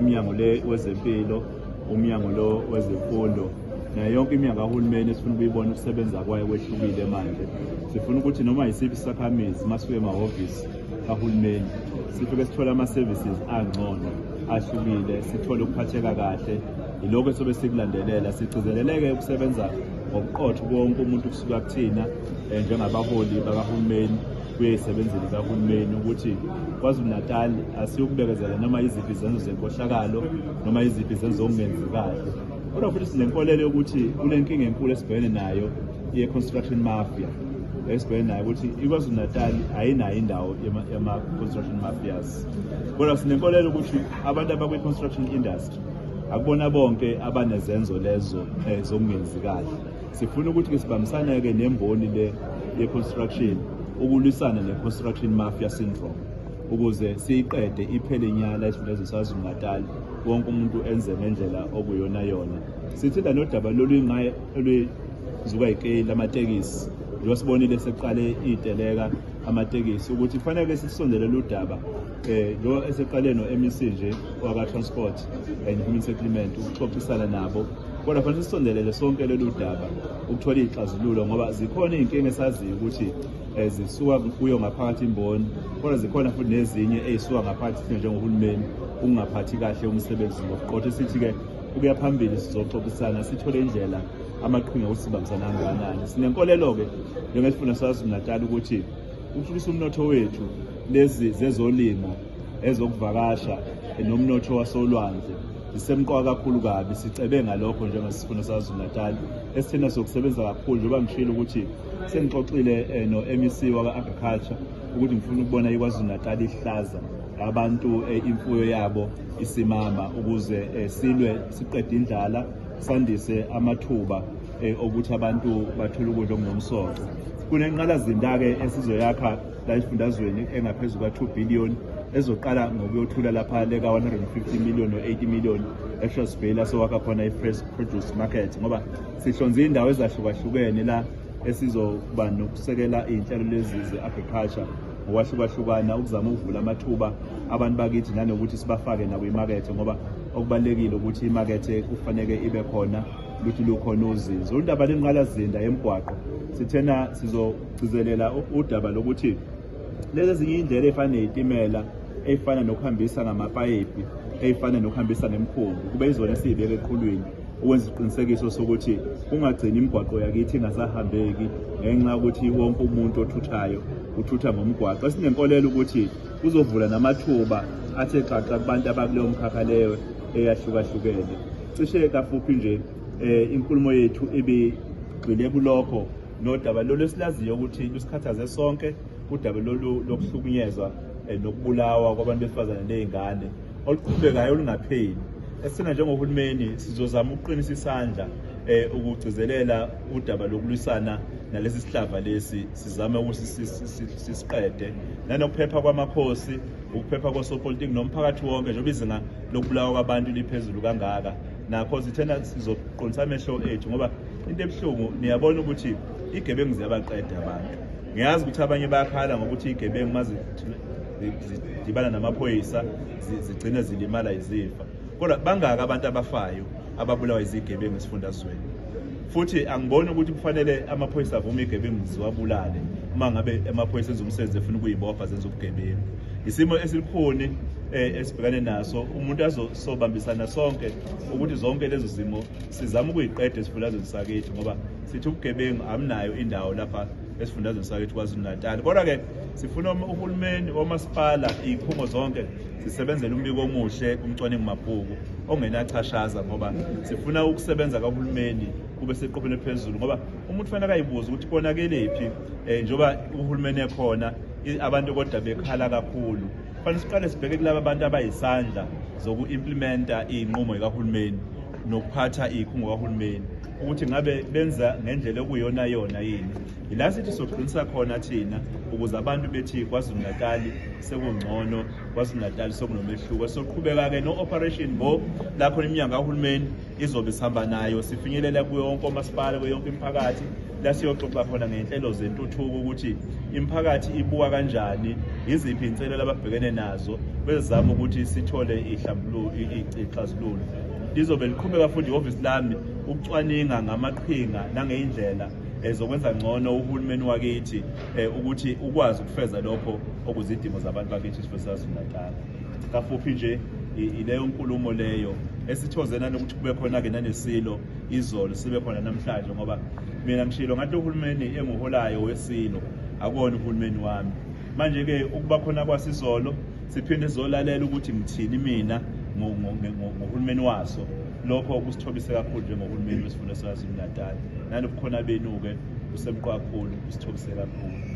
Iminyango le wezempilo, umnyango lo wezemfundo, nayo yonke iminyango kahulumeni esifuna ukuyibona ukusebenza kwayo kwehlukile manje. Sifuna ukuthi noma yisiphi isakhamizi masifike emahhovisi kahulumeni sifike sithole ama-services angcono ahlukile, sithole ukuphatheka kahle. Yilokho esobe sikulandelela, sigcizeleleke ukusebenza ngobuqotho konke umuntu kusuka kuthina njengabaholi bakahulumeni kuye ey'sebenzini zikahulumeni ukuthi KwaZulu-Natal asiyukubekezela noma yiziphi izenzo zenkohlakalo noma yiziphi izenzo zokungenzi kahle. Kodwa futhi sinenkolelo yokuthi kunenkinga enkulu esibhekene nayo ye-construction mafia, esibhekene nayo ukuthi iKwaZulu-Natal ayinayo indawo yama-construction mafias. Kodwa sinenkolelo ukuthi abantu abakwi-construction industry akubona bonke abanezenzo lezo zokungenzi kahle. Sifuna ukuthi-ke sibambisane-ke nemboni le ye-construction ukulwisana ne-construction mafia syndrome ukuze siyiqede iphele inyala esifundazweni saKwaZulu-Natal, wonke umuntu enze ngendlela okuyona yona. Sithinta nodaba lolu oluzuka yikeyi lamatekisi, njengoba sibonile sekuqale iy'teleka amatekisi, ukuthi kufanele sisondele udaba njengoba eseqale no-MEC nje waka-Transport and Human Settlement ukuxoxisana nabo, kodwa kufanele sisondelele sonke lolu daba ukuthola iy'xazululo, ngoba zikhona iy'nkinga esaziyo ukuthi zisuka kuyo ngaphakathi imboni, kodwa zikhona futhi nezinye ey'suka ngaphakathi thina njengohulumeni ukungaphathi kahle umsebenzi ngobuqotho. Sithi-ke ukuya phambili sizoxoxisana sithole indlela amaqhinga okuthi sibambisana kangakanani. Sinenkolelo-ke njengesifunda saKwaZulu-Natal ukuthi ukuthuthukisa umnotho wethu, lezi zezolimo, ezokuvakasha nomnotho wasolwandle zisemqoka kakhulu kabi. Sicebe ngalokho njengesifunda saKwaZulu-Natal esithena sokusebenza kakhulu, njengoba ngishilo ukuthi sengixoxile no-MEC waka-Agriculture ukuthi ngifuna ukubona iKwaZulu-Natal ihlaza abantu imfuyo yabo isimama, ukuze silwe siqede indlala, sandise amathuba okuthi abantu bathole ukudla okunomsoco. Kunenqalazinda-ke esizoyakha la esifundazweni engaphezu kwa-2 billion ezoqala ngokuyothula lapha leka 150 million no-80 million eShaw's Bay la sowakha khona i-fresh produce market, ngoba sihlonze indawo ezahlukahlukene la esizoba nokusekela iy'nhlelo lezi ze-agriculture ngokwahlukahlukana, ukuzama ukuvula amathuba abantu bakithi nanokuthi sibafake nakwimakethe, ngoba okubalulekile ukuthi imakethe kufaneke ibe khona luthi lukhona uzinzo. Udaba lenqalazinda yemigwaqo sithena sizogcizelela udaba lokuthi lezi ezinye iy'ndlela ey'fana ney'timela, ey'fana nokuhambisa ngamapayipi, ey'fana nokuhambisa ngemikhumbi, kube izona esiy'beka eqhulwini ukwenza isiqinisekiso sokuthi kungagcini imigwaqo yakithi ingasahambeki ngenxa yokuthi wonke umuntu othuthayo uthutha ngomgwaqo. Esinenkolelo ukuthi kuzovula namathuba athe xaxa kubantu abakuleyo mkhakha leyo eyahlukahlukene. Cishe kafuphi nje inkulumo yethu ibigxile kulokho nodaba lolu esilaziyo ukuthi lusikhathaze sonke, udaba lolu lokuhlukunyezwa nokubulawa kwabantu besifazane ney'ngane oluqhubekayo olungapheli. Esithena njengohulumeni sizozama ukuqinisa isandla ukugcizelela udaba lokulwisana nalesi sihlava lesi, sizame ukuthi sisiqede, nanokuphepha kwamakhosi, ukuphepha kosopolitiki nomphakathi wonke, njengoba izinga lokubulawa kwabantu liphezulu kangaka. Nakho sithena sizoqondisa amehlo ethu, ngoba into ebuhlungu niyabona ukuthi igebengu ziyabaqeda abantu. Ngiyazi ukuthi abanye bayakhala ngokuthi igebengu mazidibana namaphoyisa zigcine zilimala izifa, kodwa bangaka abantu abafayo ababulawa izigebengu esifundazweni. Futhi angiboni ukuthi kufanele amaphoyisa avume igebengu ziwabulale uma ngabe amaphoyisa enza umsebenzi efuna ukuyibopha zenza ubugebengu. Isimo esilukhuni esibhekane naso, umuntu azosobambisana sonke ukuthi zonke lezo zimo sizame ukuyiqeda esifundazweni sakithi, ngoba sithi ubugebengu abunayo indawo lapha esifundazweni sakithi KwaZulu-Natal. Kodwa-ke sifuna uhulumeni, omasipala, iy'khungo zonke zisebenzele umbiko omuhle kumcwaningi mabhuku ongenachashaza, ngoba sifuna ukusebenza kahulumeni kube seqopheni phezulu, ngoba umuntu fanele akayibuze ukuthi konakelephi njengoba uhulumeni ekhona abantu kodwa bekhala kakhulu. Fanele siqale sibheke kulaba bantu abayisandla zoku-implementa iy'nqumo zikahulumeni nokuphatha iy'khungo kahulumeni, ukuthi ngabe benza ngendlela okuyiyona yona yini. Ila sithi soqinisa khona thina ukuze abantu bethi KwaZulu-Natal sekungcono, KwaZulu-Natal sekunomehluko. Soqhubeka-ke no-Operation Go, la khona iminyango kahulumeni izobe sihamba nayo sifinyelela kuyo yonke omasipala, kuyo yonke imiphakathi, la siyoxoxa khona ngey'nhlelo zentuthuko ukuthi imiphakathi ibuka kanjani, yiziphi iy'nselelo ababhekene nazo, bezama ukuthi sithole ixazululo. Lizobe liqhubeka futhi ihhovisi lami ukucwaninga ngamaqhinga nangey'ndlela zokwenza ngcono uhulumeni wakithi ukuthi ukwazi ukufeza lokho okuzidingo zabantu bakithi isifo saKwaZulu-Natal. Kafuphi nje ileyo nkulumo leyo esithoze nanokuthi kube khona-ke nanesilo izolo, sibe khona namhlanje, ngoba mina ngishilo ngathi uhulumeni enguholayo wesilo akuwona uhulumeni wami. Manje-ke ukuba khona kwasizolo siphinde sizolalela ukuthi ngithini mina ngohulumeni waso, lokho kusithobise kakhulu njengohulumeni wesifunda saKwaZulu-Natal. Nanobukhona benu-ke busemqoka kakhulu, kusithobise kakhulu.